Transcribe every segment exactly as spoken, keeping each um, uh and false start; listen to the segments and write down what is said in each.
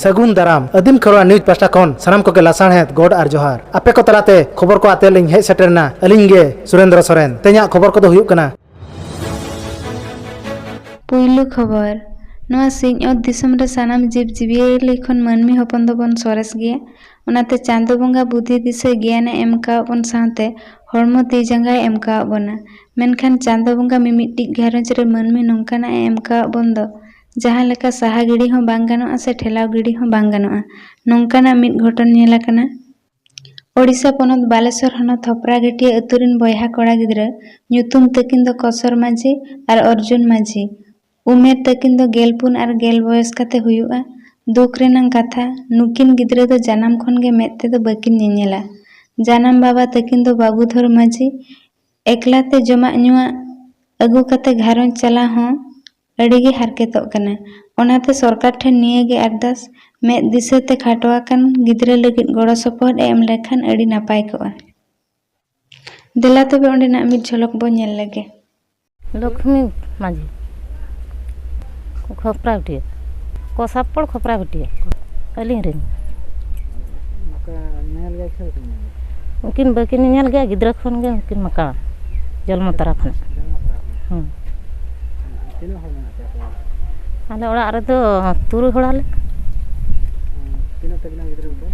ᱥᱟᱹᱜᱩᱱ ᱫᱟᱨᱟᱢ᱾ ᱟᱹᱫᱤᱢ ᱠᱷᱮᱨᱣᱟᱲ ᱱᱤᱭᱩᱡᱽ ᱯᱟᱦᱴᱟ ᱠᱷᱚᱱ ᱥᱟᱱᱟᱢ ᱠᱚᱜᱮ ᱞᱟᱥᱟᱲᱦᱮᱫ ᱜᱚᱰ ᱟᱨ ᱡᱚᱦᱟᱨ᱾ ᱟᱯᱮ ᱠᱚ ᱛᱟᱞᱟᱛᱮ ᱠᱷᱚᱵᱚᱨ ᱠᱚ ᱟᱛᱮ ᱞᱤᱧ ᱦᱮᱡ ᱥᱮᱴᱮᱨ ᱮᱱᱟ ᱟᱹᱞᱤᱧ ᱜᱮ ᱥᱩᱨᱮᱱᱫᱨᱚ ᱥᱚᱨᱮᱱ᱾ ᱛᱮᱦᱮᱧᱟᱜ ᱠᱷᱚᱵᱚᱨ ᱠᱚᱫᱚ ᱦᱩᱭᱩᱜ ᱠᱟᱱᱟ᱾ ᱯᱩᱭᱞᱩ ᱠᱷᱚᱵᱚᱨ, ᱱᱚᱣᱟ ᱥᱤᱧᱚᱛ ᱫᱤᱥᱚᱢ ᱨᱮ ᱥᱟᱱᱟᱢ ᱡᱤᱵᱽ ᱡᱤᱵᱤᱭᱟᱹᱞᱤ ᱠᱷᱚᱱ ᱢᱟᱹᱱᱢᱤ ᱦᱚᱯᱚᱱ ᱫᱚᱵᱚᱱ ᱥᱚᱨᱮᱥ ᱜᱮᱭᱟ᱾ ᱚᱱᱟᱛᱮ ᱪᱟᱸᱫᱚ ᱵᱚᱸᱜᱟ ᱵᱩᱫᱷᱤ ᱫᱤᱥᱟᱹ ᱜᱮᱭᱟᱱᱮ ᱮᱢ ᱠᱟᱣᱟᱫ ᱵᱚᱱ ᱥᱟᱶᱛᱮ ᱦᱚᱲᱢᱚ ᱛᱤ ᱡᱟᱸᱜᱟᱭ ᱮᱢ ᱠᱟᱣᱟᱫ ᱵᱚᱱᱟ᱾ ᱢᱮᱱᱠᱷᱟᱱ ᱪᱟᱸᱫᱚ ᱵᱚᱸᱜᱟ ᱢᱤᱢᱤᱫᱴᱤᱡ ᱜᱷᱟᱨᱚᱸᱡᱽ ᱨᱮ ᱢᱟᱹᱱᱢᱤ ᱱᱚᱝᱠᱟᱱᱟᱜ ᱮ ᱮᱢ ᱠᱟᱣᱟᱫ ᱵᱚᱱ ᱫᱚ, ᱡᱟᱦᱟᱸ ᱞᱮᱠᱟ ᱥᱟᱦᱟ ᱜᱤᱰᱤ ᱦᱚᱸ ᱵᱟᱝ ᱜᱟᱱᱚᱜᱼᱟ ᱥᱮ ᱴᱷᱮᱞᱟᱣ ᱜᱤᱰᱤ ᱦᱚᱸ ᱵᱟᱝ ᱜᱟᱱᱚᱜᱼᱟ᱾ ᱱᱚᱝᱠᱟᱱᱟᱜ ᱢᱤᱫ ᱜᱷᱚᱴᱚᱱ ᱧᱮᱞ ᱟᱠᱟᱱᱟ᱾ ᱳᱰᱤᱥᱟ ᱯᱚᱱᱚᱛ ᱵᱟᱞᱮᱥᱚᱨ ᱦᱚᱱᱚᱛ ᱦᱚᱯᱨᱟᱜᱷᱟᱹᱴᱤᱭᱟᱹ ᱟᱹᱛᱩ ᱨᱤᱱ ᱵᱚᱭᱦᱟ ᱠᱚᱲᱟ ᱜᱤᱫᱽᱨᱟᱹ ᱧᱩᱛᱩᱢ ᱛᱟᱹᱠᱤᱱ ᱫᱚ ᱠᱚᱥᱚᱨ ᱢᱟᱹᱡᱷᱤ ᱟᱨ ᱚᱨᱡᱩᱱ ᱢᱟᱹᱡᱷᱤ᱾ ᱩᱢᱮᱨ ᱛᱟᱹᱠᱤᱱ ᱫᱚ ᱜᱮᱞ ᱯᱩᱱ ᱟᱨ ᱜᱮᱞ ᱵᱚᱭᱚᱥ ᱠᱟᱛᱮ ᱦᱩᱭᱩᱜᱼᱟ᱾ ᱫᱩᱠ ᱨᱮᱱᱟᱜ ᱠᱟᱛᱷᱟ, ᱱᱩᱠᱤᱱ ᱜᱤᱫᱽᱨᱟᱹ ᱫᱚ ᱡᱟᱱᱟᱢ ᱠᱷᱚᱱ ᱜᱮ ᱢᱮᱫ ᱛᱮᱫᱚ ᱵᱟᱹᱠᱤᱱ ᱧᱮᱧᱮᱞᱟ᱾ ᱡᱟᱱᱟᱢ ᱵᱟᱵᱟ ᱛᱟᱹᱠᱤᱱ ᱫᱚ ᱵᱟᱹᱵᱩᱫᱷᱚᱨ ᱢᱟᱹᱡᱷᱤ᱾ ᱮᱠᱞᱟ ᱛᱮ ᱡᱚᱢᱟᱜ ᱧᱩᱣᱟᱜ ᱟᱹᱜᱩ ᱠᱟᱛᱮ ᱜᱷᱟᱨᱚᱸᱡᱽ ᱪᱟᱞᱟᱣ ᱦᱚᱸ ᱟᱹᱰᱤ ᱜᱮ ᱦᱟᱨᱠᱮᱛᱚᱜ ᱠᱟᱱᱟ᱾ ᱚᱱᱟᱛᱮ ᱥᱚᱨᱠᱟᱨ ᱴᱷᱮᱱ ᱱᱤᱭᱟᱹ ᱜᱮ ᱟᱨᱫᱟᱥ, ᱢᱮᱫ ᱫᱤᱥᱟᱹ ᱛᱮ ᱠᱷᱟᱴᱚ ᱟᱠᱟᱱ ᱜᱤᱫᱽᱨᱟᱹ ᱞᱟᱹᱜᱤᱫ ᱜᱚᱲᱚ ᱥᱚᱯᱚᱦᱚᱫ ᱮ ᱮᱢ ᱞᱮᱠᱷᱟᱱ ᱟᱹᱰᱤ ᱱᱟᱯᱟᱭ ᱠᱚᱜᱼᱟ᱾ ᱫᱮᱞᱟ ᱛᱚᱵᱮ ᱚᱸᱰᱮᱱᱟᱜ ᱢᱤᱫ ᱡᱷᱚᱞᱚᱠ ᱵᱚ ᱧᱮᱞ ᱞᱮᱜᱮ᱾ ᱞᱚᱠᱷᱢᱤ ᱢᱟᱹᱡᱷᱤ, ᱠᱷᱚᱯᱨᱟ ᱜᱷᱟᱹᱴᱭᱟᱹ, ᱠᱚᱥᱟᱯᱚᱲ ᱠᱷᱚᱯᱨᱟ ᱜᱷᱟᱹᱴᱭᱟᱹ, ᱟᱹᱞᱤᱧ ᱨᱮᱱ᱾ ᱱᱚᱝᱠᱟ ᱧᱮᱞ ᱜᱮᱭᱟ ᱥᱮ ᱵᱟᱠᱚ ᱧᱮᱞ ᱜᱮᱭᱟ? ᱩᱱᱠᱤᱱ ᱵᱟᱹᱠᱤᱱ ᱧᱮᱧᱮᱞ ᱜᱮᱭᱟ, ᱜᱤᱫᱽᱨᱟᱹ ᱠᱷᱚᱱ ᱜᱮ ᱩᱱᱠᱤᱱ ᱢᱟᱠᱟᱲ, ᱡᱚᱱᱢᱚ ᱛᱚᱨᱟ ᱠᱷᱚᱱᱟᱜ᱾ ᱡᱚᱱᱢᱚ ᱛᱚᱨᱟ ᱠᱷᱚᱱᱟᱜ᱾ ᱦᱮᱸ᱾ ᱛᱤᱱᱟᱹᱜ ᱦᱚᱲ ᱢᱮᱱᱟᱜ ᱯᱮᱭᱟ ᱟᱯᱮ ᱚᱲᱟᱜ ᱨᱮ? ᱟᱞᱮ ᱚᱲᱟᱜ ᱨᱮᱫᱚ ᱛᱩᱨᱩᱭ ᱦᱚᱲ ᱟᱞᱮ᱾ ᱦᱮᱸ, ᱛᱤᱱᱟᱹᱜ ᱛᱟᱹᱵᱤᱱᱟ ᱜᱤᱫᱽᱨᱟᱹ ᱠᱚ?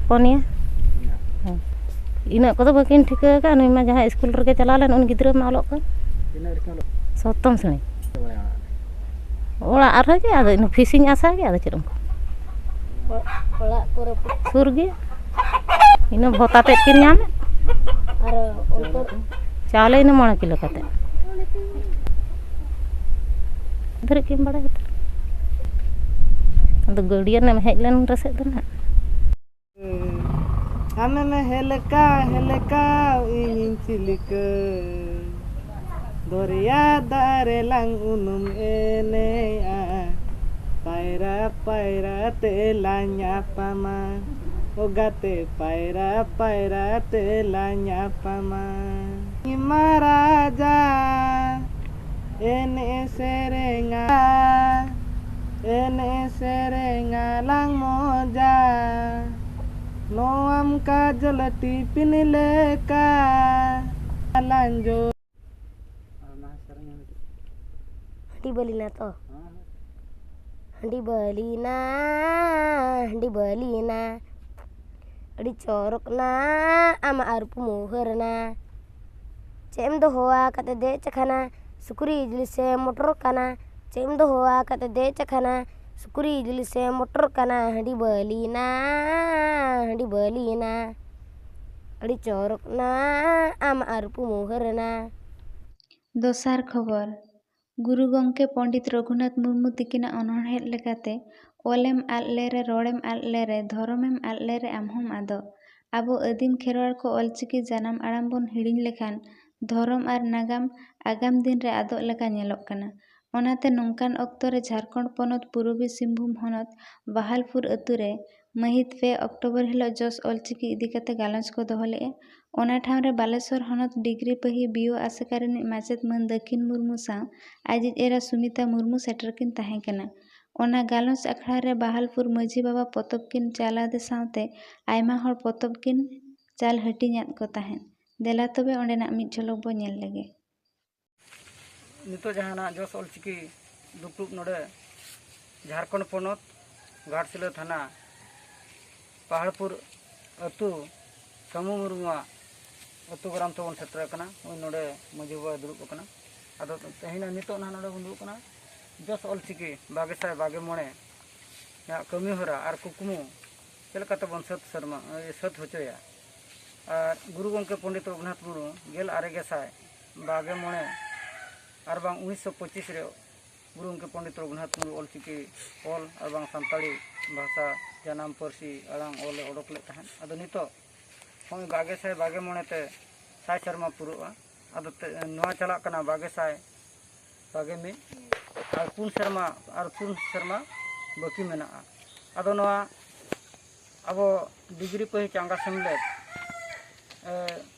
ᱯᱚᱱᱭᱟ᱾ ᱯᱚᱱᱭᱟ᱾ ᱦᱮᱸ᱾ ᱤᱱᱟᱹᱜ ᱠᱚᱫᱚ ᱵᱟᱹᱠᱤᱱ ᱴᱷᱤᱠᱟᱹ ᱟᱠᱟᱫ, ᱱᱩᱭ ᱢᱟ ᱡᱟᱦᱟᱸ ᱤᱥᱠᱩᱞ ᱨᱮᱜᱮ ᱪᱟᱞᱟᱣ ᱞᱮᱱ, ᱩᱱᱤ ᱜᱤᱫᱽᱨᱟᱹ ᱢᱟ ᱚᱞᱚᱜ ᱠᱟᱱ᱾ ᱛᱤᱱᱟᱹᱜ ᱨᱮᱠᱤᱱ ᱚᱞᱚᱜ? ᱥᱚᱯᱛᱚᱢ ᱥᱨᱮᱬᱤ᱾ ᱵᱟᱲᱟᱭᱟ ᱚᱲᱟᱜ ᱨᱮ? ᱚᱲᱟᱜ ᱨᱮᱜᱮ, ᱟᱫᱚ ᱤᱱᱟᱹ ᱯᱷᱤᱥᱤᱧ ᱟᱥᱟ ᱜᱮ, ᱟᱫᱚ ᱪᱮᱫ ᱚᱱᱠᱟ᱾ ᱚᱲᱟᱜ ᱠᱚᱨᱮ? ᱥᱩᱨ ᱜᱮ᱾ ᱤᱱᱟᱹ ᱵᱷᱚᱛᱟ ᱛᱮᱫ ᱠᱤᱱ ᱧᱟᱢᱮᱫ᱾ ᱟᱨ ᱚᱱᱛᱮ? ᱪᱟᱣᱞᱮ ᱤᱱᱟᱹ ᱢᱚᱬᱮ ᱠᱤᱞᱳ ᱠᱟᱛᱮᱫ᱾ ᱫᱷᱟᱹᱨᱤᱡ ᱠᱤᱱ ᱵᱟᱲᱟᱭ ᱩᱛᱟᱹᱨ᱾ ᱟᱫᱚ ᱜᱟᱹᱰᱭᱟᱹ ᱨᱮᱢ ᱦᱮᱡ ᱞᱮᱱ ᱨᱮᱥᱮᱫ ᱫᱚ ᱱᱟᱦᱟᱜ᱾ ᱟᱢᱮᱢ ᱦᱮᱞᱠᱟᱣ ᱦᱮᱞᱠᱟᱣ ᱤᱧᱤᱧ ᱪᱤᱞᱠᱟᱹ᱾ ᱫᱚᱨᱭᱟ ᱫᱟᱜ ᱨᱮᱞᱟᱝ ᱩᱱᱩᱢ ᱮᱱᱮᱡᱼᱟ᱾ ᱯᱟᱭᱨᱟ ᱯᱟᱭᱨᱟ ᱛᱮᱞᱟᱝ ᱧᱟᱯᱟᱢᱟ᱾ ᱳ ᱜᱟᱛᱮ ᱯᱟᱭᱨᱟ ᱯᱟᱭᱨᱟ ᱛᱮᱞᱟᱝ ᱧᱟᱯᱟᱢᱟ᱾ ᱤᱢᱟ ᱨᱟᱡᱟ ᱮᱱᱮᱡ ᱥᱮᱨᱮᱧᱟ, ᱮᱱᱮᱡ ᱥᱮᱨᱮᱧ ᱟᱞᱟᱝ ᱢᱚᱡᱟ, ᱱᱚᱣᱟᱢ ᱠᱟᱡᱚᱞ ᱴᱤᱯᱤᱱ ᱞᱮᱠᱟ ᱞᱟᱸᱡᱚ᱾ ᱦᱟᱺᱰᱤ ᱵᱟᱹᱞᱤᱱᱟ ᱛᱚ? ᱦᱟᱺᱰᱤ ᱵᱟᱹᱞᱤᱱᱟ, ᱦᱟᱺᱰᱤ ᱵᱟᱹᱞᱤᱱᱟ, ᱟᱹᱰᱤ ᱪᱚᱨᱚᱠ ᱱᱟ ᱟᱢᱟᱜ ᱟᱹᱨᱩᱵ ᱢᱩᱦᱟᱹᱨ ᱱᱟ᱾ ᱪᱮᱫ ᱮᱢ ᱫᱚᱦᱚ ᱟᱠᱟᱫ ᱫᱮᱡ ᱟᱠᱟᱱᱟ? ᱥᱩᱠᱨᱤ ᱡᱤᱞ ᱥᱮ ᱢᱚᱴᱚᱨ ᱠᱟᱱᱟ? ᱪᱮᱫ ᱮᱢ ᱫᱚᱦᱚ ᱟᱠᱟᱫ ᱫᱮᱡ ᱟᱠᱟᱱᱟ? ᱥᱩᱠᱨᱤ ᱡᱤᱞ ᱥᱮ ᱢᱚᱴᱚᱨ ᱠᱟᱱᱟ? ᱦᱟᱺᱰᱤ ᱵᱟᱹᱞᱤᱱᱟ, ᱦᱟᱺᱰᱤ ᱵᱟᱹᱞᱤᱱᱟ, ᱟᱹᱰᱤ ᱪᱚᱨᱚᱠ ᱱᱟ ᱟᱢᱟᱜ ᱟᱹᱨᱩᱵ ᱢᱩᱦᱟᱹᱨ ᱱᱟ᱾ ᱫᱚᱥᱟᱨ ᱠᱷᱚᱵᱚᱨ, ᱜᱩᱨᱩ ᱜᱚᱢᱠᱮ ᱯᱚᱸᱰᱤᱛ ᱨᱚᱜᱷᱩᱱᱟᱛᱷ ᱢᱩᱨᱢᱩ ᱛᱤᱠᱤᱱᱟᱜ ᱚᱱᱚᱬᱦᱮᱸ ᱞᱮᱠᱟᱛᱮ, ᱚᱞᱮᱢ ᱟᱫ ᱞᱮᱨᱮ, ᱨᱚᱲᱮᱢ ᱟᱫ ᱞᱮᱨᱮ, ᱫᱷᱚᱨᱚᱢᱮᱢ ᱟᱫ ᱞᱮᱨᱮ, ᱟᱢ ᱦᱚᱸᱢ ᱟᱫᱚᱜ᱾ ᱟᱵᱚ ᱟᱹᱫᱤᱢ ᱠᱷᱮᱨᱣᱟᱲ ᱠᱚ ᱚᱞᱪᱤᱠᱤ ᱡᱟᱱᱟᱢ ᱟᱲᱟᱝ ᱵᱚᱱ ᱦᱤᱲᱤᱧ ᱞᱮᱠᱷᱟᱱ, ᱫᱷᱚᱨᱚᱢ ᱟᱨ ᱱᱟᱜᱟᱢ ᱟᱜᱟᱢ ᱫᱤᱱ ᱨᱮ ᱟᱫᱚᱜ ᱞᱮᱠᱟ ᱧᱮᱞᱚᱜ ᱠᱟᱱᱟ᱾ ᱚᱱᱟᱛᱮ ᱱᱚᱝᱠᱟᱱ ᱚᱠᱛᱚ ᱨᱮ ᱡᱷᱟᱲᱠᱷᱚᱸᱰ ᱯᱚᱱᱚᱛ ᱯᱩᱨᱩᱵᱤ ᱥᱤᱝᱵᱷᱩᱢ ᱦᱚᱱᱚᱛ ᱵᱟᱦᱟᱞᱯᱩᱨ ᱟᱹᱛᱩ ᱨᱮ ᱢᱟᱹᱦᱤᱛ ᱯᱮ ᱚᱠᱴᱳᱵᱚᱨ ᱦᱤᱞᱚᱜ ᱡᱚᱥ ᱚᱞᱪᱤᱠᱤ ᱤᱫᱤ ᱠᱟᱛᱮ ᱜᱟᱞᱚᱪ ᱠᱚ ᱫᱚᱦᱚ ᱞᱮᱫᱼᱟ᱾ ᱚᱱᱟ ᱴᱷᱟᱶ ᱨᱮ ᱵᱟᱞᱮᱥᱚᱨ ᱦᱚᱱᱚᱛ ᱰᱤᱜᱽᱨᱤ ᱯᱟᱹᱦᱤ ᱵᱤᱭᱳ ᱟᱥᱮᱠᱟ ᱨᱤᱱᱤᱡ ᱢᱟᱪᱮᱛ ᱢᱟᱹᱱ ᱫᱟᱹᱠᱷᱤᱱ ᱢᱩᱨᱢᱩ ᱥᱟᱶ ᱟᱡᱤᱡ ᱮᱨᱟ ᱥᱩᱢᱤᱛᱟ ᱢᱩᱨᱢᱩ ᱥᱮᱴᱮᱨ ᱠᱤᱱ ᱛᱟᱦᱮᱸ ᱠᱟᱱᱟ᱾ ᱚᱱᱟ ᱜᱟᱞᱚᱪ ᱟᱠᱷᱲᱟ ᱨᱮ ᱵᱟᱦᱟᱞᱯᱩᱨ ᱢᱟᱹᱡᱷᱤ ᱵᱟᱵᱟ ᱯᱚᱛᱚᱵ ᱠᱤᱱ ᱪᱟᱞ ᱟᱫᱮ ᱥᱟᱶᱛᱮ ᱟᱭᱢᱟ ᱦᱚᱲ ᱯᱚᱛᱚᱵ ᱠᱤᱱ ᱪᱟᱞ ᱦᱟᱹᱴᱤᱧ ᱟᱫ ᱠᱚ ᱛᱟᱦᱮᱸᱫ᱾ ᱫᱮᱞᱟ ᱛᱚᱵᱮ ᱚᱸᱰᱮᱱᱟᱜ ᱢᱤᱫ ᱡᱷᱚᱞᱚᱠ ᱵᱚ ᱧᱮᱞ ᱞᱮᱜᱮ᱾ ᱱᱤᱛᱚᱜ ᱡᱟᱦᱟᱸ ᱱᱟᱜ ᱡᱚᱥ ᱚᱞᱪᱤᱠᱤ ᱫᱩᱯᱲᱩᱵ ᱱᱚᱰᱮ ᱡᱷᱟᱲᱠᱷᱚᱸᱰ ᱯᱚᱱᱚᱛ ᱜᱷᱟᱴᱥᱤᱞᱟᱹ ᱛᱷᱟᱱᱟ ᱯᱟᱦᱟᱲᱯᱩᱨ ᱟᱹᱛᱩ ᱠᱟᱹᱢᱩ ᱢᱩᱨᱢᱩᱣᱟᱜ ᱟᱹᱛᱩ ᱜᱨᱟᱢ ᱛᱮᱵᱚᱱ ᱥᱮᱴᱮᱨ ᱟᱠᱟᱱᱟ᱾ ᱱᱚᱜᱼᱚᱭ ᱱᱚᱰᱮ ᱢᱟᱹᱡᱷᱤ ᱵᱟᱵᱟᱭ ᱫᱩᱲᱩᱵ ᱟᱠᱟᱱᱟ᱾ ᱟᱫᱚ ᱛᱮᱦᱮᱧ ᱱᱤᱛᱚᱜ ᱱᱟᱦᱟᱜ ᱱᱚᱰᱮ ᱵᱚᱱ ᱫᱩᱲᱩᱵ ᱠᱟᱱᱟ ᱡᱚᱥ ᱚᱞᱪᱤᱠᱤ ᱵᱟᱜᱮ ᱥᱟᱭ ᱵᱟᱜᱮ ᱢᱚᱬᱮ ᱨᱮᱭᱟᱜ ᱠᱟᱹᱢᱤ ᱦᱚᱨᱟ ᱟᱨ ᱠᱩᱠᱢᱩ ᱪᱮᱫ ᱞᱮᱠᱟ ᱛᱮᱵᱚᱱ ᱥᱟᱹᱛ ᱥᱮᱨᱢᱟ, ᱥᱟᱹᱛ ᱦᱚᱪᱚᱭᱟ᱾ ᱟᱨ ᱜᱩᱨᱩ ᱜᱚᱢᱠᱮ ᱯᱚᱸᱰᱤᱛ ᱨᱚᱜᱷᱩᱱᱟᱛᱷ ᱢᱩᱨᱢᱩ ᱜᱮᱞ ᱟᱨᱮ ᱜᱮᱥᱟᱭ ᱵᱟᱜᱮ ᱢᱚᱬᱮ ᱟᱨ ᱵᱟᱝ ᱩᱱᱤᱥᱥᱚ ᱯᱚᱸᱪᱤᱥ ᱨᱮ ᱜᱩᱨᱩ ᱜᱚᱢᱠᱮ ᱯᱚᱸᱰᱤᱛ ᱨᱚᱜᱷᱩᱱᱟᱛᱷ ᱢᱩᱨᱢᱩ ᱚᱞᱪᱤᱠᱤ ᱚᱞ ᱟᱨ ᱵᱟᱝ ᱥᱟᱱᱛᱟᱲᱤ ᱵᱷᱟᱥᱟ ᱡᱟᱱᱟᱢ ᱯᱟᱹᱨᱥᱤ ᱟᱲᱟᱝ ᱚᱞ ᱮ ᱚᱰᱚᱠ ᱞᱮᱫ ᱛᱟᱦᱮᱸᱫ᱾ ᱟᱫᱚ ᱱᱤᱛᱚᱜ ᱱᱚᱜᱼᱚᱭ ᱵᱟᱜᱮ ᱥᱟᱭ ᱵᱟᱜᱮ ᱢᱚᱬᱮ ᱛᱮ ᱥᱟᱭ ᱥᱮᱨᱢᱟ ᱯᱩᱨᱟᱹᱜᱼᱟ᱾ ᱟᱫᱚ ᱛᱮ-, ᱱᱚᱣᱟ ᱪᱟᱞᱟᱜ ᱠᱟᱱᱟ ᱵᱟᱜᱮ ᱥᱟᱭ ᱵᱟᱜᱮ ᱢᱤᱫ, ᱟᱨ ᱯᱩᱱ ᱥᱮᱨᱢᱟ, ᱟᱨ ᱯᱩᱱ ᱥᱮᱨᱢᱟ ᱵᱟᱹᱠᱤ ᱢᱮᱱᱟᱜᱼᱟ᱾ ᱟᱫᱚ ᱱᱚᱣᱟ ᱟᱵᱚ ᱰᱤᱜᱽᱨᱤ ᱯᱟᱹᱦᱤ ᱪᱟᱸᱜᱟ ᱥᱮᱢᱞᱮᱫ ᱮ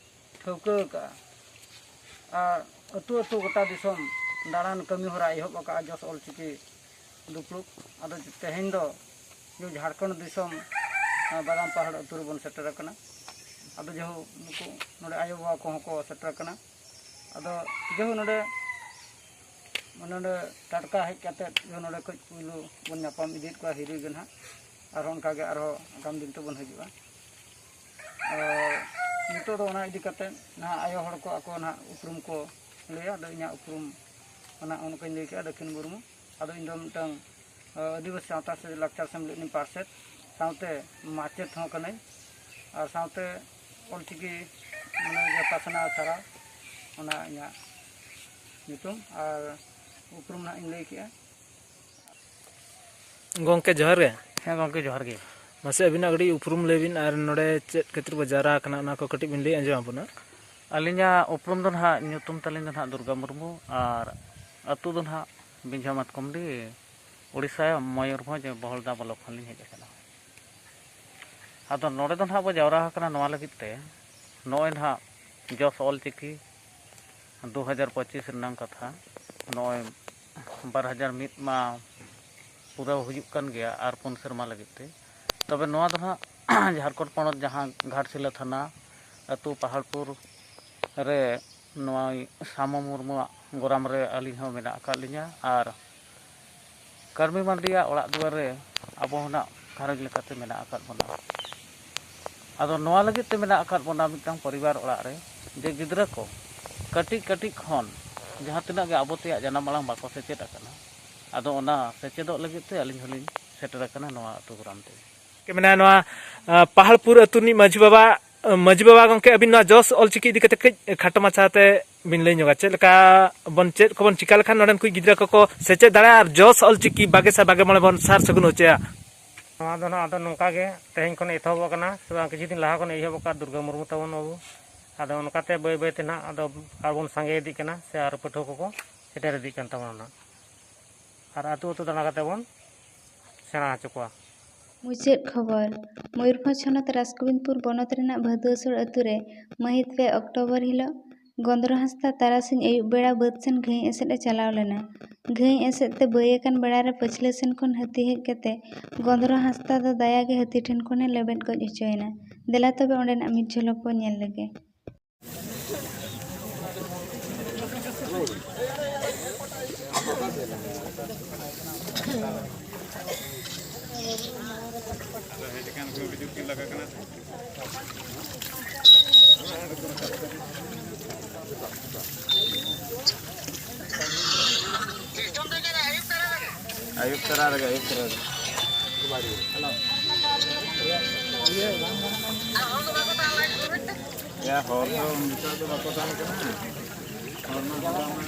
ᱴᱷᱟᱹᱣᱠᱟᱹ ᱟᱠᱟᱫᱼᱟ᱾ ᱟᱨ ᱟᱹᱛᱩ ᱟᱹᱛᱩ ᱜᱚᱴᱟ ᱫᱤᱥᱚᱢ ᱫᱟᱬᱟᱱ ᱠᱟᱹᱢᱤ ᱦᱚᱨᱟ ᱮᱦᱚᱵ ᱟᱠᱟᱫᱼᱟ ᱡᱚᱥ ᱚᱞᱪᱤᱠᱤ ᱫᱩᱯᱲᱩᱵ᱾ ᱟᱫᱚ ᱛᱮᱦᱮᱧ ᱫᱚ ᱡᱷᱟᱲᱠᱷᱚᱸᱰ ᱫᱤᱥᱚᱢ, ᱵᱟᱫᱟᱢ ᱯᱟᱦᱟᱲ ᱟᱹᱛᱩ ᱨᱮᱵᱚᱱ ᱥᱮᱴᱮᱨ ᱟᱠᱟᱱᱟ᱾ ᱟᱫᱚ ᱡᱟᱦᱳ, ᱱᱩᱠᱩ ᱱᱚᱰᱮ ᱟᱭᱳᱼᱵᱟᱵᱟ ᱠᱚᱦᱚᱸ ᱠᱚ ᱥᱮᱴᱮᱨ ᱟᱠᱟᱱᱟ᱾ ᱟᱫᱚ ᱡᱟᱦᱳ, ᱱᱚᱰᱮ, ᱱᱚᱰᱮ ᱴᱟᱴᱠᱟ ᱦᱮᱡ ᱠᱟᱛᱮᱫ ᱡᱟᱦᱳ, ᱱᱚᱰᱮ ᱠᱷᱚᱡ ᱯᱩᱭᱞᱩ ᱵᱚᱱ ᱧᱟᱯᱟᱢ ᱤᱫᱤᱭᱮᱫ ᱠᱚᱣᱟ ᱦᱤᱨᱤ ᱜᱮ ᱱᱟᱦᱟᱜ᱾ ᱟᱨᱦᱚᱸ ᱚᱱᱠᱟᱜᱮ ᱟᱨᱦᱚᱸ ᱟᱜᱟᱢ ᱫᱤᱱ ᱛᱮᱵᱚᱱ ᱦᱤᱡᱩᱜᱼᱟ᱾ ᱟᱨ ᱱᱤᱛᱚᱜ ᱫᱚ ᱚᱱᱟ ᱤᱫᱤ ᱠᱟᱛᱮᱫ ᱱᱟᱦᱟᱜ ᱟᱭᱳ ᱦᱚᱲ ᱠᱚ ᱟᱠᱚ ᱱᱟᱦᱟᱜ ᱩᱯᱨᱩᱢ ᱠᱚ ᱞᱟᱹᱭᱟ᱾ ᱟᱫᱚ ᱤᱧᱟᱹᱜ ᱩᱯᱨᱩᱢ ᱚᱱᱟ ᱚᱱᱠᱟᱧ ᱞᱟᱹᱭ ᱠᱮᱜᱼᱟ, ᱫᱟᱹᱠᱷᱤᱱ ᱢᱩᱨᱢᱩ᱾ ᱟᱫᱚ ᱤᱧ ᱫᱚ ᱢᱤᱫᱴᱟᱝ, ᱟ, ᱟᱹᱫᱤᱵᱟᱹᱥᱤ ᱥᱟᱶᱛᱟ ᱥᱮ ᱞᱟᱠᱪᱟᱨ ᱥᱮᱢᱞᱮᱫ ᱨᱤᱱ ᱯᱟᱨᱥᱮᱛ, ᱥᱟᱶᱛᱮ ᱢᱟᱪᱮᱫ ᱦᱚᱸ ᱠᱟᱹᱱᱟᱹᱧ᱾ ᱟᱨ ᱥᱟᱶᱛᱮ ᱚᱞᱪᱤᱠᱤ ᱢᱟᱱᱮ ᱡᱟᱦᱟᱸ ᱯᱟᱥᱱᱟᱣ ᱪᱷᱟᱨᱟᱣ, ᱚᱱᱟ ᱤᱧᱟᱹᱜ ᱧᱩᱛᱩᱢ ᱟᱨ ᱩᱯᱨᱩᱢ ᱱᱟᱦᱟᱜ ᱤᱧ ᱞᱟᱹᱭ ᱠᱮᱜᱼᱟ᱾ ᱜᱚᱢᱠᱮ ᱡᱚᱦᱟᱨ ᱜᱮ᱾ ᱦᱮᱸ ᱜᱚᱢᱠᱮ ᱡᱚᱦᱟᱨ ᱜᱮ᱾ ᱢᱟᱥᱮ ᱟᱹᱵᱤᱱᱟᱜ ᱠᱟᱹᱴᱤᱡ ᱩᱯᱨᱩᱢ ᱞᱟᱹᱭ ᱵᱤᱱ ᱟᱨ ᱱᱚᱰᱮ ᱪᱮᱫ ᱠᱷᱟᱹᱛᱤᱨ ᱵᱚ ᱡᱟᱣᱨᱟ ᱟᱠᱟᱱᱟ, ᱚᱱᱟ ᱠᱚ ᱠᱟᱹᱴᱤᱡ ᱵᱤᱱ ᱞᱟᱹᱭ ᱟᱸᱡᱚᱢ ᱟᱵᱚᱱᱟ᱾ ᱟᱹᱞᱤᱧᱟᱜ ᱩᱯᱨᱩᱢ ᱫᱚ ᱱᱟᱦᱟᱜ, ᱧᱩᱛᱩᱢ ᱛᱟᱹᱞᱤᱧ ᱫᱚ ᱱᱟᱦᱟᱜ ᱫᱩᱨᱜᱟ ᱢᱩᱨᱢᱩ ᱟᱨ ᱟᱹᱛᱩ ᱫᱚ ᱱᱟᱦᱟᱜ ᱵᱤᱸᱡᱷᱟ ᱢᱟᱛᱠᱚᱢᱰᱤ, ᱩᱲᱤᱥᱥᱟ, ᱢᱚᱭᱩᱨᱵᱷᱚᱸᱡᱽ ᱵᱚᱦᱚᱞᱫᱟ ᱵᱞᱚᱠ ᱠᱷᱚᱱ ᱞᱤᱧ ᱦᱮᱡ ᱟᱠᱟᱱᱟ᱾ ᱟᱫᱚ ᱱᱚᱰᱮ ᱫᱚ ᱱᱟᱦᱟᱜ ᱵᱚ ᱡᱟᱣᱨᱟ ᱟᱠᱟᱱᱟ ᱱᱚᱣᱟ ᱞᱟᱹᱜᱤᱫ ᱛᱮ, ᱱᱚᱜᱼᱚᱭ ᱱᱟᱦᱟᱜ ᱡᱚᱥ ᱚᱞ ᱪᱤᱠᱤ ᱫᱩ ᱦᱟᱡᱟᱨ ᱯᱚᱸᱪᱤᱥ ᱨᱮᱱᱟᱜ ᱠᱟᱛᱷᱟ, ᱱᱚᱜᱼᱚᱭ ᱵᱟᱨ ᱦᱟᱡᱟᱨ ᱢᱤᱫ ᱢᱟ ᱯᱩᱨᱟᱹᱣ ᱦᱩᱭᱩᱜ ᱠᱟᱱ ᱜᱮᱭᱟ ᱟᱨ ᱯᱩᱱ ᱥᱮᱨᱢᱟ ᱞᱟᱹᱜᱤᱫ ᱛᱮ᱾ ᱛᱚᱵᱮ ᱱᱚᱣᱟ ᱫᱚ ᱱᱟᱦᱟᱜ ᱡᱷᱟᱲᱠᱷᱚᱸᱰ ᱯᱚᱱᱚᱛ ᱡᱟᱦᱟᱸ ᱜᱷᱟᱴᱥᱤᱞᱟᱹ ᱛᱷᱟᱱᱟ ᱟᱹᱛᱩ ᱯᱟᱦᱟᱲᱯᱩᱨ ᱨᱮ ᱱᱚᱣᱟ ᱥᱟᱢᱚ ᱢᱩᱨᱢᱩᱣᱟᱜ ᱜᱚᱨᱟᱢ ᱨᱮ ᱟᱹᱞᱤᱧ ᱦᱚᱸ ᱢᱮᱱᱟᱜ ᱟᱠᱟᱫ ᱞᱤᱧᱟ ᱟᱨ ᱠᱟᱹᱨᱢᱤ ᱢᱟᱱᱰᱤᱭᱟᱜ ᱚᱲᱟᱜ ᱫᱩᱣᱟᱹᱨ ᱨᱮ ᱟᱵᱚ ᱦᱚᱸ ᱱᱟᱜ ᱜᱷᱟᱨᱚᱸᱡᱽ ᱞᱮᱠᱟᱛᱮ ᱢᱮᱱᱟᱜ ᱟᱠᱟᱫ ᱵᱚᱱᱟ᱾ ᱟᱫᱚ ᱱᱚᱣᱟ ᱞᱟᱹᱜᱤᱫ ᱛᱮ ᱢᱮᱱᱟᱜ ᱟᱠᱟᱫ ᱵᱚᱱᱟ ᱢᱤᱫᱴᱟᱝ ᱯᱚᱨᱤᱵᱟᱨ ᱚᱲᱟᱜ ᱨᱮ, ᱡᱮ ᱜᱤᱫᱽᱨᱟᱹ ᱠᱚ ᱠᱟᱹᱴᱤᱡ ᱠᱟᱹᱴᱤᱡ ᱠᱷᱚᱱ ᱡᱟᱦᱟᱸ ᱛᱤᱱᱟᱹᱜ ᱜᱮ ᱟᱵᱚ ᱛᱮᱭᱟᱜ ᱡᱟᱱᱟᱢ ᱟᱲᱟᱝ ᱵᱟᱠᱚ ᱥᱮᱪᱮᱫ ᱟᱠᱟᱱᱟ, ᱟᱫᱚ ᱚᱱᱟ ᱥᱮᱪᱮᱫᱚᱜ ᱞᱟᱹᱜᱤᱫ ᱛᱮ ᱟᱹᱞᱤᱧ ᱦᱚᱸᱞᱤᱧ ᱥᱮᱴᱮᱨ ᱟᱠᱟᱱᱟ ᱱᱚᱣᱟ ᱟᱹᱛᱩ ᱜᱚᱨᱟᱢ ᱛᱮ᱾ ᱢᱮᱱᱟᱭᱟ ᱱᱚᱣᱟ, ᱟ, ᱯᱟᱦᱟᱲᱯᱩᱨ ᱟᱹᱛᱩ ᱨᱤᱱᱤᱡ ᱢᱟᱹᱡᱷᱤ ᱵᱟᱵᱟ᱾ ᱢᱟᱹᱡᱷᱤ ᱵᱟᱵᱟ ᱜᱚᱢᱠᱮ, ᱟᱹᱵᱤᱱ ᱱᱚᱣᱟ ᱡᱚᱥ ᱚᱞᱪᱤᱠᱤ ᱤᱫᱤ ᱠᱟᱛᱮ ᱠᱟᱹᱡ ᱠᱷᱟᱴᱚ ᱢᱟᱪᱷᱟ ᱛᱮ ᱵᱤᱱ ᱞᱟᱹᱭ ᱧᱚᱜᱟ, ᱪᱮᱫ ᱞᱮᱠᱟ ᱵᱚᱱ, ᱪᱮᱫ ᱠᱚᱵᱚᱱ ᱪᱤᱠᱟ ᱞᱮᱠᱷᱟᱱ ᱱᱚᱰᱮᱱ ᱠᱚ ᱜᱤᱫᱽᱨᱟᱹ ᱠᱚᱠᱚ ᱥᱮᱪᱮᱫ ᱫᱟᱲᱮᱭᱟᱜᱼᱟ ᱟᱨ ᱡᱚᱥ ᱚᱞᱪᱤᱠᱤ ᱵᱟᱜᱮ ᱥᱟᱭ ᱵᱟᱜᱮ ᱢᱚᱬᱮ ᱵᱚᱱ ᱥᱟᱨ ᱥᱟᱹᱜᱩᱱ ᱦᱚᱪᱚᱭᱟ? ᱱᱚᱣᱟ ᱫᱚ ᱱᱟᱦᱟᱜ ᱟᱫᱚ ᱱᱚᱝᱠᱟ ᱜᱮ ᱛᱮᱦᱮᱧ ᱠᱷᱚᱱ ᱮᱛᱚᱦᱚᱵ ᱟᱠᱟᱱᱟ, ᱥᱮ ᱵᱟᱝ ᱠᱤᱪᱷᱩ ᱫᱤᱱ ᱞᱟᱦᱟ ᱠᱷᱚᱱ ᱮᱦᱚᱵ ᱟᱠᱟᱫ ᱫᱩᱨᱜᱟᱹ ᱢᱩᱨᱢᱩ ᱛᱟᱵᱚᱱ ᱵᱟᱹᱵᱩ᱾ ᱟᱫᱚ ᱚᱱᱠᱟᱛᱮ ᱵᱟᱹᱭ ᱵᱟᱹᱭ ᱛᱮ ᱱᱟᱦᱟᱜ ᱟᱫᱚ ᱟᱨᱵᱚᱱ ᱥᱟᱸᱜᱮ ᱤᱫᱤᱜ ᱠᱟᱱᱟ, ᱥᱮ ᱟᱨ ᱯᱟᱹᱴᱷᱩᱣᱟᱹ ᱠᱚᱠᱚ ᱥᱮᱴᱮᱨ ᱤᱫᱤᱜ ᱠᱟᱱ ᱛᱟᱵᱚᱱᱟ ᱱᱟᱦᱟᱜ᱾ ᱟᱨ ᱟᱹᱛᱩ ᱟᱹᱛᱩ ᱫᱟᱬᱟ ᱠᱟᱛᱮ ᱵᱚᱱ ᱥᱮᱬᱟ ᱦᱚᱪᱚ ᱠᱚᱣᱟ᱾ ᱢᱩᱪᱟᱹᱫ ᱠᱷᱚᱵᱚᱨ᱾ ᱢᱚᱭᱩᱨᱵᱷᱚᱸᱡᱽ ᱦᱚᱱᱚᱛ ᱨᱟᱥᱜᱳᱵᱤᱱᱫᱽᱯᱩᱨ ᱵᱚᱱᱚᱛ ᱨᱮᱱᱟᱜ ᱵᱷᱟᱹᱫᱩᱣᱟᱹᱥᱳᱲ ᱟᱹᱛᱩ ᱨᱮ ᱢᱟᱹᱦᱤᱛ ᱯᱮ ᱚᱠᱴᱳᱵᱚᱨ ᱦᱤᱞᱳᱜ ᱜᱚᱸᱫᱽᱨᱚ ᱦᱟᱸᱥᱫᱟ ᱛᱟᱨᱟᱥᱤᱧ ᱟᱹᱭᱩᱵ ᱵᱮᱲᱟ ᱵᱟᱹᱫᱽ ᱥᱮᱱ ᱜᱷᱟᱹᱭ ᱮᱥᱮᱫ ᱮ ᱪᱟᱞᱟᱣ ᱞᱮᱱᱟ᱾ ᱜᱷᱟᱹᱭ ᱮᱥᱮᱫ ᱛᱮ ᱵᱟᱹᱭ ᱟᱠᱟᱱ ᱵᱮᱲᱟ ᱨᱮ ᱯᱟᱹᱪᱷᱞᱟᱹ ᱥᱮᱱ ᱠᱷᱚᱱ ᱦᱟᱹᱛᱤ ᱦᱮᱡ ᱠᱟᱛᱮ ᱜᱚᱸᱫᱽᱨᱚ ᱦᱟᱸᱥᱫᱟ ᱫᱚ ᱫᱟᱭᱟ ᱜᱮ ᱦᱟᱹᱛᱤ ᱴᱷᱮᱱ ᱠᱷᱚᱱᱮ ᱞᱮᱵᱮᱫ ᱜᱚᱡ ᱦᱚᱪᱚᱭᱮᱱᱟ᱾ ᱫᱮᱞᱟ ᱛᱚᱵᱮ ᱚᱸᱰᱮᱱᱟᱜ ᱢᱤᱫ ᱡᱷᱚᱞᱚᱠ ᱵᱚᱱ ᱧᱮᱞ ᱞᱮᱜᱮ᱾ ᱟᱹᱭᱩᱵ ᱛᱚᱨᱟ ᱨᱮᱜᱮ, ᱟᱹᱭᱩᱵ ᱛᱚᱨᱟ ᱨᱮᱜᱮ᱾ ᱭᱟ, ᱦᱚᱲ ᱫᱚ ᱩᱱ ᱡᱚᱠᱷᱚᱱ ᱫᱚ ᱵᱟᱠᱚ ᱛᱟᱦᱮᱸ ᱠᱟᱱᱟ᱾ ᱦᱚᱲ ᱢᱟ ᱦᱚᱲ ᱢᱟ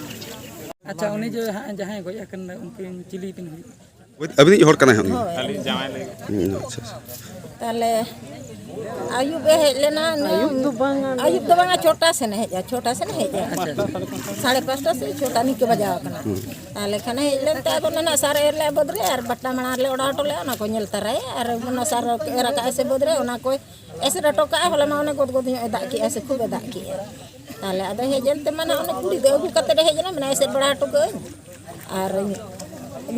ᱟᱪᱪᱷᱟ, ᱩᱱᱤ ᱡᱮ ᱦᱟᱸᱜ ᱡᱟᱦᱟᱸᱭ ᱜᱚᱡ ᱟᱠᱟᱱ ᱩᱱᱠᱤᱱ ᱪᱤᱞᱤ ᱵᱤᱱ ᱦᱩᱭᱩᱜᱼᱟ? ᱟᱹᱵᱤᱱᱤᱡ ᱦᱚᱲ ᱠᱟᱱᱟᱭ ᱦᱟᱸᱜ ᱩᱱᱤ? ᱦᱳᱭ᱾ ᱟᱹᱞᱤᱧ ᱡᱟᱶᱟᱭ ᱞᱟᱹᱜᱤᱫ᱾ ᱦᱩᱸ, ᱟᱪᱪᱷᱟ, ᱟᱪᱪᱷᱟ᱾ ᱛᱟᱦᱞᱮ ᱟᱹᱭᱩᱵ ᱮ ᱦᱮᱡ ᱞᱮᱱᱟ, ᱟᱹᱭᱩᱵ ᱫᱚ ᱵᱟᱝᱟ᱾ ᱟᱹᱭᱩᱵ ᱫᱚ ᱵᱟᱝᱟ, ᱪᱷᱚᱴᱟ ᱥᱮᱱ ᱮ ᱦᱮᱡᱼᱟ, ᱪᱷᱚᱴᱟ ᱥᱮᱱ ᱮ ᱦᱮᱡᱼᱟ᱾ ᱟᱪᱪᱷᱟ, ᱟᱪᱪᱷᱟ᱾ ᱥᱟᱲᱮ ᱯᱟᱸᱪᱴᱟ ᱥᱮ ᱪᱷᱚᱴᱟ ᱱᱤᱝᱠᱟᱹ ᱵᱟᱡᱟᱣ ᱟᱠᱟᱱᱟ᱾ ᱦᱩᱸ᱾ ᱛᱟᱦᱞᱮ ᱠᱷᱟᱱ ᱮ ᱦᱮᱡ ᱞᱮᱱ ᱛᱮ ᱟᱫᱚ ᱚᱱᱟ ᱥᱟᱨ ᱮᱨ ᱞᱮ ᱵᱟᱹᱫᱽ ᱨᱮ ᱟᱨ ᱵᱟᱴᱟ ᱢᱟᱲᱟᱝ ᱨᱮᱞᱮ ᱚᱰᱟᱣ ᱦᱚᱴᱚ ᱞᱮᱜᱼᱟ, ᱚᱱᱟ ᱠᱚ ᱧᱮᱞ ᱛᱟᱨᱟᱭᱟ ᱟᱨ ᱚᱱᱟ ᱥᱟᱨ ᱮᱨ ᱟᱠᱟᱫᱼᱟ ᱥᱮ ᱵᱟᱹᱫᱽ ᱨᱮ, ᱚᱱᱟ ᱠᱚᱭ ᱮᱥᱮᱫ ᱦᱚᱴᱚ ᱠᱟᱜᱼᱟ᱾ ᱦᱚᱞᱟ ᱢᱟ ᱚᱱᱮ ᱜᱚᱫ ᱜᱚᱫ ᱧᱚᱜ ᱮ ᱫᱟᱜ ᱠᱮᱜᱼᱟ ᱥᱮ ᱠᱷᱩᱵ ᱮ ᱫᱟᱜ ᱠᱮᱜᱼᱟ᱾ ᱛᱟᱦᱞᱮ ᱟᱫᱚ ᱦᱮᱡ ᱮᱱ ᱛᱮ ᱢᱟᱱᱮ ᱚᱱᱮ ᱠᱩᱲᱤ ᱫᱚ ᱟᱹᱜᱩ ᱠᱟᱛᱮ ᱮ ᱦᱮᱡ ᱮᱱᱟ, ᱢᱮᱱᱟ ᱮᱥᱮᱫ ᱵᱟᱲᱟ ᱦᱚᱴᱚ ᱠᱟᱜ ᱟᱹᱧ᱾ ᱟᱨ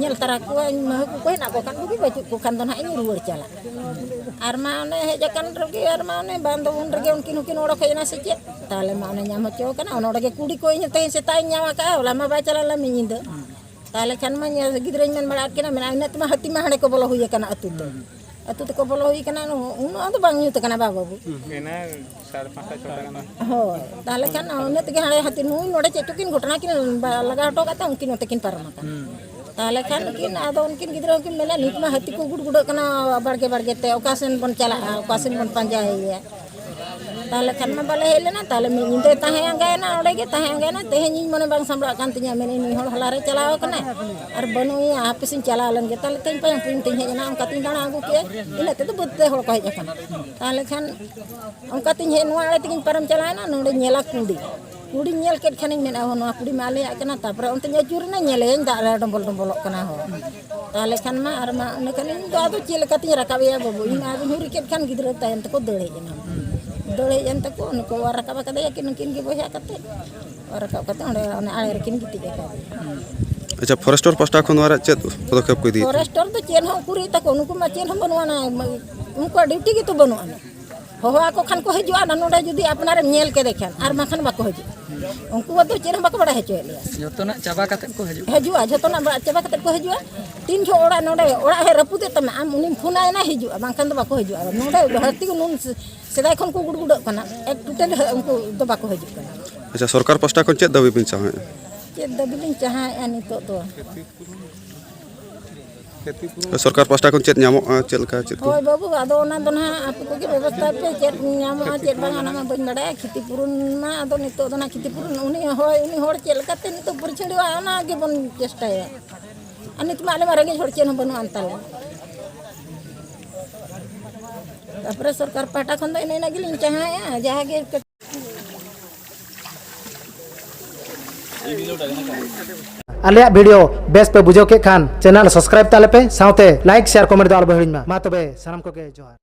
ᱧᱮᱞ ᱛᱟᱨᱟ ᱠᱚᱣᱟᱧ, ᱢᱟᱹᱦᱩ ᱠᱚᱠᱚ ᱦᱮᱱᱟᱜ ᱠᱚ ᱠᱷᱟᱱ ᱵᱩᱜᱤ, ᱵᱟᱹᱪᱩᱜ ᱠᱚ ᱠᱷᱟᱱ ᱫᱚ ᱱᱟᱦᱟᱜ ᱤᱧ ᱨᱩᱣᱟᱹᱲ ᱪᱟᱞᱟᱜ᱾ ᱟᱨ ᱢᱟ ᱚᱱᱮ ᱦᱮᱡ ᱟᱠᱟᱱ ᱨᱮᱜᱮ, ᱟᱨ ᱢᱟ ᱚᱱᱮ ᱵᱟᱝ ᱫᱚ ᱩᱱ ᱨᱮᱜᱮ ᱩᱱᱠᱤᱱ ᱦᱚᱸᱠᱤᱱ ᱚᱰᱚᱠ ᱦᱮᱡ ᱮᱱᱟ ᱥᱮ ᱪᱮᱫ? ᱛᱟᱦᱞᱮ ᱢᱟ ᱚᱱᱮ ᱧᱟᱢ ᱦᱚᱪᱚ ᱠᱟᱱᱟ᱾ ᱚᱱᱮ ᱚᱸᱰᱮ ᱜᱮ ᱠᱩᱲᱤ ᱠᱚ ᱤᱧ ᱛᱮᱦᱮᱧ ᱥᱮᱛᱟᱜ ᱤᱧ ᱧᱟᱢ ᱟᱠᱟᱫᱼᱟ, ᱦᱚᱞᱟ ᱢᱟ ᱵᱟᱭ ᱪᱟᱞᱟᱣ ᱞᱮᱱᱟ ᱢᱤᱫ ᱧᱤᱫᱟᱹ᱾ ᱛᱟᱦᱞᱮ ᱠᱷᱟᱱ ᱢᱟ ᱧᱮᱞ, ᱜᱤᱫᱽᱨᱟᱹᱧ ᱢᱮᱱ ᱵᱟᱲᱟ ᱟᱫ ᱠᱤᱱᱟ, ᱢᱮᱱᱟ ᱤᱱᱟᱹᱜ ᱛᱮᱢᱟ ᱦᱟᱹᱛᱤ ᱢᱟ ᱦᱟᱸᱰᱮ ᱠᱚ ᱵᱚᱞᱚ ᱦᱩᱭ ᱟᱠᱟᱱᱟ ᱟᱹᱛᱩ ᱛᱮ᱾ ᱟᱹᱛᱩ ᱛᱮᱠᱚ ᱵᱚᱞᱚ ᱦᱩᱭ ᱟᱠᱟᱱᱟ, ᱩᱱᱟᱹᱜ ᱫᱚ ᱵᱟᱝ ᱧᱩᱛ ᱟᱠᱟᱱᱟ ᱵᱟᱵᱟ ᱵᱟᱹᱵᱩ᱾ ᱦᱩᱸ, ᱤᱱᱟᱹ ᱥᱟᱲᱮ ᱯᱟᱸᱪᱴᱟ, ᱪᱷᱚᱴᱟ ᱜᱟᱱ᱾ ᱦᱳᱭ, ᱛᱟᱦᱞᱮ ᱠᱷᱟᱱ ᱤᱱᱟᱹ ᱛᱮᱜᱮ ᱦᱟᱸᱰᱮ ᱦᱟᱹᱛᱤ ᱱᱩᱭ ᱱᱚᱰᱮ ᱪᱮᱫ ᱪᱚᱠᱤᱱ ᱜᱷᱚᱴᱚᱱᱟ ᱠᱤᱱ ᱵᱟ-, ᱞᱟᱜᱟᱣ ᱦᱚᱴᱚ ᱠᱟᱜ ᱛᱮ ᱩᱱᱠᱤᱱ ᱱᱚᱛᱮ ᱠᱤᱱ ᱯᱟᱨᱚᱢ ᱟᱠᱟᱱᱟ᱾ ᱦᱩᱸ᱾ ᱛᱟᱦᱞᱮ ᱠᱷᱟᱱ ᱩᱱᱠᱤᱱ, ᱟᱫᱚ ᱩᱱᱠᱤᱱ ᱜᱤᱫᱽᱨᱟᱹ ᱦᱚᱸᱠᱤᱱ ᱢᱮᱱᱟ, "ᱱᱤᱛ ᱢᱟ ᱦᱟᱹᱛᱤ ᱠᱚ ᱜᱩᱰ ᱜᱩᱰᱟᱹᱜ ᱠᱟᱱᱟ ᱵᱟᱲᱜᱮ ᱵᱟᱲᱜᱮ ᱛᱮ, ᱚᱠᱟ ᱥᱮᱱ ᱵᱚᱱ ᱪᱟᱞᱟᱜᱼᱟ, ᱚᱠᱟ ᱥᱮᱱ ᱵᱚᱱ ᱯᱟᱸᱡᱟᱭᱮᱭᱟ?" ᱛᱟᱦᱞᱮ ᱠᱷᱟᱱ ᱢᱟ ᱵᱟᱞᱮ ᱦᱮᱡ ᱞᱮᱱᱟ᱾ ᱛᱟᱦᱞᱮ ᱢᱤᱫ ᱧᱤᱫᱟᱹᱭ ᱛᱟᱦᱮᱸ ᱟᱸᱜᱟᱭᱮᱱᱟ, ᱚᱸᱰᱮ ᱜᱮ ᱛᱟᱦᱮᱸ ᱟᱸᱜᱟᱭᱮᱱᱟ᱾ ᱛᱮᱦᱮᱧ ᱤᱧ ᱢᱚᱱᱮ ᱵᱟᱝ ᱥᱟᱢᱵᱲᱟᱜ ᱠᱟᱱ ᱛᱤᱧᱟᱹ, ᱢᱮᱱᱮᱫ, "ᱱᱩᱭ ᱦᱚᱲ ᱦᱚᱞᱟ ᱨᱮ ᱪᱟᱞᱟᱣ ᱟᱠᱟᱱᱟᱭ ᱟᱨ ᱵᱟᱹᱱᱩᱜ ᱮᱭᱟ, ᱦᱟᱯᱮ ᱥᱮᱧ ᱪᱟᱞᱟᱣ ᱞᱮᱱ ᱜᱮ᱾" ᱛᱟᱦᱞᱮ ᱛᱮᱦᱮᱧ ᱯᱟᱭᱟᱝ ᱯᱩᱭᱩᱝ ᱛᱮᱧ ᱦᱮᱡ ᱮᱱᱟ, ᱚᱱᱠᱟ ᱛᱤᱧ ᱫᱟᱬᱟ ᱟᱹᱜᱩ ᱠᱮᱫᱼᱟ᱾ ᱤᱱᱟᱹᱜ ᱛᱮᱫᱚ ᱵᱟᱹᱫᱽ ᱛᱮ ᱦᱚᱲ ᱠᱚ ᱦᱮᱡ ᱟᱠᱟᱱᱟ᱾ ᱛᱟᱦᱞᱮ ᱠᱷᱟᱱ ᱚᱱᱠᱟ ᱛᱤᱧ ᱦᱮᱡ, ᱱᱚᱣᱟ ᱟᱲᱮ ᱛᱮᱜᱤᱧ ᱯᱟᱨᱚᱢ ᱪᱟᱞᱟᱣᱮᱱᱟ, ᱱᱚᱰᱮᱧ ᱧᱮᱞᱟ ᱠᱩᱰᱤ᱾ ᱠᱩᱰᱤᱧ ᱧᱮᱞ ᱠᱮᱫ ᱠᱷᱟᱱᱤᱧ ᱢᱮᱱᱟ, "ᱚ, ᱱᱚᱣᱟ ᱠᱩᱰᱤ ᱢᱟ ᱟᱞᱮᱭᱟᱜ ᱠᱟᱱᱟ᱾" ᱛᱟᱨᱯᱚᱨᱮ ᱚᱱᱛᱮᱧ ᱟᱹᱪᱩᱨᱮᱱᱟ, ᱧᱮᱞᱮᱭᱟᱹᱧ ᱫᱟᱜ ᱨᱮ ᱰᱚᱢᱵᱚᱞ ᱰᱚᱢᱵᱚᱞᱚᱜ ᱠᱟᱱᱟ ᱦᱚᱲ᱾ ᱛᱟᱦᱞᱮ ᱠᱷᱟᱱ ᱢᱟ ᱟᱨ ᱢᱟ ᱤᱱᱟᱹ ᱠᱷᱟᱱ ᱤᱧ ᱫᱚ ᱟᱫᱚ ᱪᱮᱫ ᱞᱮᱠᱟᱛᱤᱧ ᱨᱟᱠᱟᱵ ᱮᱭᱟ ᱵᱟᱹᱵᱩ? ᱤᱧ ᱢᱟ ᱟᱫᱚᱧ ᱦᱩᱨᱤ ᱠᱮᱫ ᱠᱷᱟᱱ ᱜᱤᱫᱽᱨᱟᱹ ᱛᱟᱭᱚᱢ ᱛᱮᱠᱚ ᱫᱟᱹᱲ ᱦᱮᱡ ᱮᱱᱟ᱾ ᱫᱟᱹᱲ ᱦᱮᱡ ᱮᱱ ᱛᱟᱠᱚ, ᱩᱱᱠᱩ ᱚᱣᱟᱨ ᱨᱟᱠᱟᱵ ᱟᱠᱟᱫᱮᱭᱟ ᱠᱤᱱ, ᱩᱱᱠᱤᱱ ᱜᱮ ᱵᱚᱭᱦᱟ ᱠᱟᱛᱮ᱾ ᱚᱣᱟᱨ ᱨᱟᱠᱟᱵ ᱠᱟᱛᱮ ᱚᱸᱰᱮ ᱚᱱᱮ ᱟᱲᱮ ᱨᱮᱠᱤᱱ ᱜᱤᱛᱤᱡ ᱟᱠᱟᱫᱮᱭᱟ᱾ ᱟᱪᱪᱷᱟ, ᱯᱷᱚᱨᱮᱥᱴᱚᱨ ᱯᱟᱥᱴᱟ ᱠᱷᱚᱱ ᱱᱚᱣᱟ ᱨᱮ ᱪᱮᱫ ᱯᱚᱫᱚᱠᱷᱮᱯ ᱠᱚ ᱤᱫᱤᱭᱮᱫᱟ? ᱯᱷᱚᱨᱮᱥᱴᱚᱨ ᱫᱚ ᱪᱮᱫ ᱦᱚᱸ ᱩᱠᱩᱨᱤᱡ ᱛᱟᱠᱚ, ᱩᱱᱠᱩ ᱢᱟ ᱪᱮᱫ ᱦᱚᱸ ᱵᱟᱹᱱᱩᱜ ᱟᱱᱟ, ᱩᱱᱠᱩᱣᱟᱜ ᱰᱤᱭᱩᱴᱤ ᱜᱮᱛᱚ ᱵᱟᱹᱱᱩᱜ ᱟᱱᱟ᱾ ᱦᱚᱦᱚ ᱟᱠᱚ ᱠᱷᱟᱱ ᱠᱚ ᱦᱤᱡᱩᱜᱼᱟ, ᱱᱚᱰᱮ ᱡᱩᱫᱤ ᱟᱯᱱᱟᱨᱮᱢ ᱧᱮᱞ ᱠᱮᱫᱮ ᱠᱷᱟᱱ, ᱟᱨ ᱵᱟᱝᱠᱷᱟᱱ ᱵᱟᱠᱚ ᱦᱤᱡᱩᱜᱼᱟ᱾ ᱩᱱᱠᱩ ᱫᱚ ᱪᱮᱫ ᱦᱚᱸ ᱵᱟᱠᱚ ᱵᱟᱲᱟᱭ ᱦᱚᱪᱚᱭᱮᱫ ᱞᱮᱭᱟ᱾ ᱡᱚᱛᱚᱱᱟᱜ ᱪᱟᱵᱟ ᱠᱟᱛᱮ ᱠᱚ ᱦᱤᱡᱩᱜᱼᱟ᱾ ᱦᱤᱡᱩᱜᱼᱟ, ᱡᱚᱛᱚᱱᱟᱜ ᱵᱟ-, ᱪᱟᱵᱟ ᱠᱟᱛᱮ ᱠᱚ ᱦᱤᱡᱩᱜᱼᱟ᱾ ᱛᱤᱱ ᱡᱚᱦᱚᱜ ᱚᱲᱟᱜ ᱱᱚᱰᱮ ᱚᱲᱟᱜ ᱦᱚᱸᱭ ᱨᱟᱹᱯᱩᱫᱮᱫ ᱛᱟᱢᱟ, ᱟᱢ ᱩᱱᱤᱢ ᱯᱷᱳᱱᱟᱭ ᱱᱟ, ᱦᱤᱡᱩᱜᱼᱟ, ᱵᱟᱝᱠᱷᱟᱱ ᱫᱚ ᱵᱟᱠᱚ ᱦᱤᱡᱩᱜᱼᱟ᱾ ᱱᱚᱰᱮ ᱦᱟᱹᱛᱤ ᱠᱚ ᱱᱩᱱ ᱥᱮᱫᱟᱭ ᱠᱷᱚᱱ ᱠᱚ ᱜᱩᱰᱜᱩᱰᱟᱹᱜ ᱠᱟᱱᱟ, ᱮᱠ ᱴᱩᱴᱟᱹᱞ ᱩᱱᱠᱩ ᱫᱚ ᱵᱟᱠᱚ ᱦᱤᱡᱩᱜ ᱠᱟᱱᱟ᱾ ᱟᱪᱪᱷᱟ, ᱥᱚᱨᱠᱟᱨ ᱯᱟᱥᱴᱟ ᱠᱷᱚᱱ ᱪᱮᱫ ᱫᱟᱹᱵᱤ ᱵᱤᱱ ᱪᱟᱦᱟᱣᱮᱫᱼᱟ? ᱪᱮᱫ ᱫᱟᱹᱵᱤ ᱞᱤᱧ ᱪᱟᱦᱟᱣᱮᱫᱼᱟ ᱱᱤᱛᱚᱜ ᱫᱚ? ᱥᱚᱨᱠᱟᱨ ᱯᱟᱥᱴᱟ ᱠᱷᱚᱱ ᱪᱮᱫ ᱧᱟᱢᱚᱜᱼᱟ, ᱪᱮᱫ ᱞᱮᱠᱟ, ᱪᱮᱫ ᱠᱚ? ᱦᱳᱭ ᱵᱟᱹᱵᱩ, ᱟᱫᱚ ᱚᱱᱟ ᱫᱚ ᱱᱟᱦᱟᱜ ᱟᱯᱮ ᱠᱚᱜᱮ ᱵᱮᱵᱚᱥᱛᱷᱟ ᱯᱮ, ᱪᱮᱫ ᱧᱟᱢᱚᱜᱼᱟ, ᱪᱮᱫ ᱵᱟᱝ, ᱚᱱᱟ ᱢᱟ ᱵᱟᱹᱧ ᱵᱟᱲᱟᱭᱟ᱾ ᱠᱷᱤᱛᱤ ᱯᱩᱨᱩᱱ ᱢᱟ ᱟᱫᱚ ᱱᱤᱛᱚᱜ ᱫᱚ ᱱᱟᱦᱟᱜ ᱠᱷᱤᱛᱤ ᱯᱩᱨᱩᱱ ᱩᱱᱤ ᱦᱚᱭ, ᱩᱱᱤ ᱦᱚᱲ ᱪᱮᱫ ᱞᱮᱠᱟᱛᱮ ᱱᱤᱛᱚᱜ ᱯᱚᱨᱤᱪᱷᱟᱹᱲᱤᱜᱼᱟ, ᱚᱱᱟ ᱜᱮᱵᱚᱱ ᱪᱮᱥᱴᱟᱭᱟ᱾ ᱟᱨ ᱱᱤᱛ ᱢᱟ ᱟᱞᱮ ᱢᱟ ᱨᱮᱸᱜᱮᱡ ᱦᱚᱲ, ᱪᱮᱫ ᱦᱚᱸ ᱵᱟᱹᱱᱩᱜ ᱟᱱ ᱛᱟᱞᱮ᱾ ᱛᱟᱨᱯᱚᱨᱮ ᱥᱚᱨᱠᱟᱨ ᱯᱟᱦᱴᱟ ᱠᱷᱚᱱ ᱫᱚ ᱤᱱᱟᱹ, ᱤᱱᱟᱹ ᱜᱮᱞᱤᱧ ᱪᱟᱦᱟᱣᱮᱫᱼᱟ, ᱡᱟᱦᱟᱸ ᱜᱮ᱾ ᱟᱞᱮᱭᱟᱜ ᱵᱷᱤᱰᱤᱭᱳ ᱵᱮᱥ ᱯᱮ ᱵᱩᱡᱷᱟᱹᱣ ᱠᱮᱫ ᱠᱷᱟᱱ, ᱪᱮᱱᱮᱞ ᱥᱟᱵᱥᱠᱨᱟᱭᱤᱵ ᱛᱟᱞᱮ ᱯᱮ, ᱥᱟᱶᱛᱮ ᱞᱟᱭᱤᱠ, ᱥᱮᱭᱟᱨ, ᱠᱚᱢᱮᱱᱴ ᱫᱚ ᱟᱞᱚ ᱯᱮ ᱦᱤᱲᱤᱧ ᱢᱟ᱾ ᱢᱟ ᱛᱚᱵᱮ, ᱥᱟᱱᱟᱢ ᱠᱚᱜᱮ ᱡᱚᱦᱟᱨ᱾